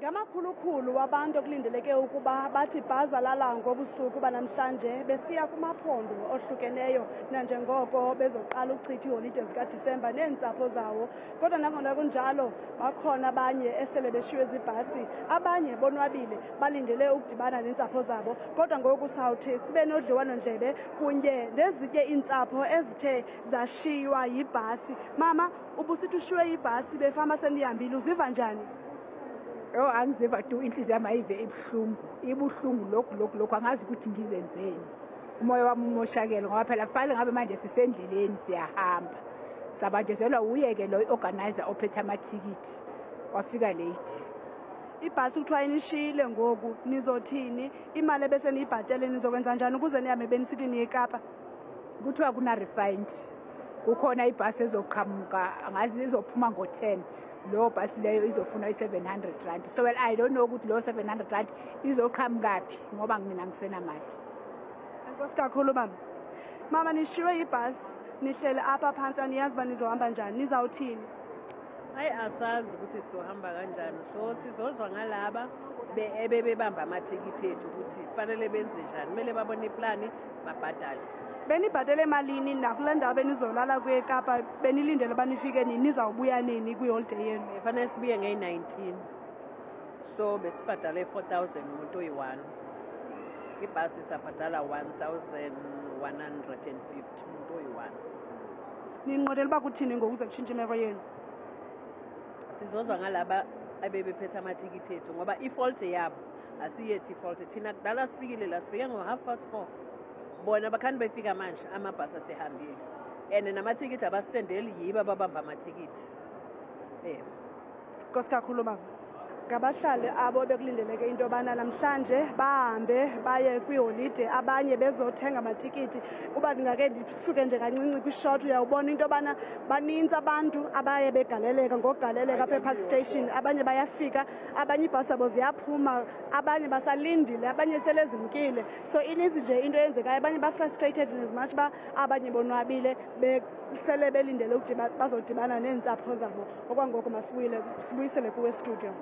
Ngamakhulukhulu wabantu okulindeleke ukuba bathi bhazalala ngobusuku banamhlanje besiya kumaphondo ohlukeneyo nanjengoko bezoqala ukuchitha iiholide zikaDisemba neentsapho zawo. Kodwa nangona kunjalo, bakhona abanye esele beshiywe ziibhasi, abanye bonwabile balindele ukudibana neentsapho zabo. Kodwa ngoku sawuthi sibe nodliwanondlebe kunye nezinye iintsapho ezithe zashiywa yibhasi. Mama, ubusithi ushiywe yibhasi befama senihambile, uziva njani? Yho, angiziva tu, inhliziyo yami ayive ibuhlungu, ibuhlungu lokhu lokhu lokhu, angazi ukuthi ngizenzeni. Umoya wami umoshakele ngoba phela kufanele ngabe manje sisendleleni siyahamba. Sabanjezelwa uye-ke lo i-organizer ophethe amathikithi, wafika late. Ibhasi kuthiwa inishiyile ngoku, nizothini? Imali ebese niyibhatele nizokwenza njani ukuze nihambe benisithi niye eKapa? Kuthiwa kuna-refund, kukhona ibhasi ezoqhamuka, angazi izophuma ngo-10. Leyo bhasi leyo izofuna i-R700. So well, I don't know ukuthi leyo R700 izoqhamukaphi ngoba mina ngisenamali. Enkosi kakhulu, mama. Mama, nishiywe yibhasi, nihlele apha phantsi, aniyazi uba nizohamba njani, nizawuthini? Hayi, asazi ukuthi sizohamba kanjani, so sizozwa ngalaba ebebebamba amathikithi ethu ukuthi fanele benze njani. Kumele babone iplani, babhadale. Benibhatele malini nakule ndawo benizolala kuyo eKapa? Benilindele uba nifike nini? Nizawubuya nini kwiholiday yenu? Fanele sibuye ngeyi-19, so besibhadale 4000 umuntu oyi-1. Ibhasi sabhadala 1150 umuntu oyi-1. Ninqwenela uba kuthini ngoku uze kutshintshe imeko yenu? Sizozwa ngalaba abebephethe amathikithi ethu ngoba i-fault yabo, asiyethi i-fault thina. Kudala sifikile la, sifike ngo-4:30. Bona bakhani befika manje amabhasi asehambile, and namathikithi abasendeli, yibo ababamba amathikithi. Nkosi kakhulu, mama. Ngabahlali abo bekulindeleke into yobana namhlanje bahambe baye kwiholide, abanye bezothenga amatikiti. Uba ndingake ndisuke nje kancinci kwi-shot, uyawubona into yobana banintsi abantu abaye begaleleka ngokugaleleka apha ePark Station. Abanye bayafika, abanye iibhasi zabo ziyaphuma, abanye basalindile, abanye sele zimkile. So ininzi nje into eyenzekayo, abanye ba-frustrated as much uba abanye bonwabile sele belindele ukuthi bazodibana neentsapho zabo. Okwangoku masibuyile sibuyisele kuwe studio.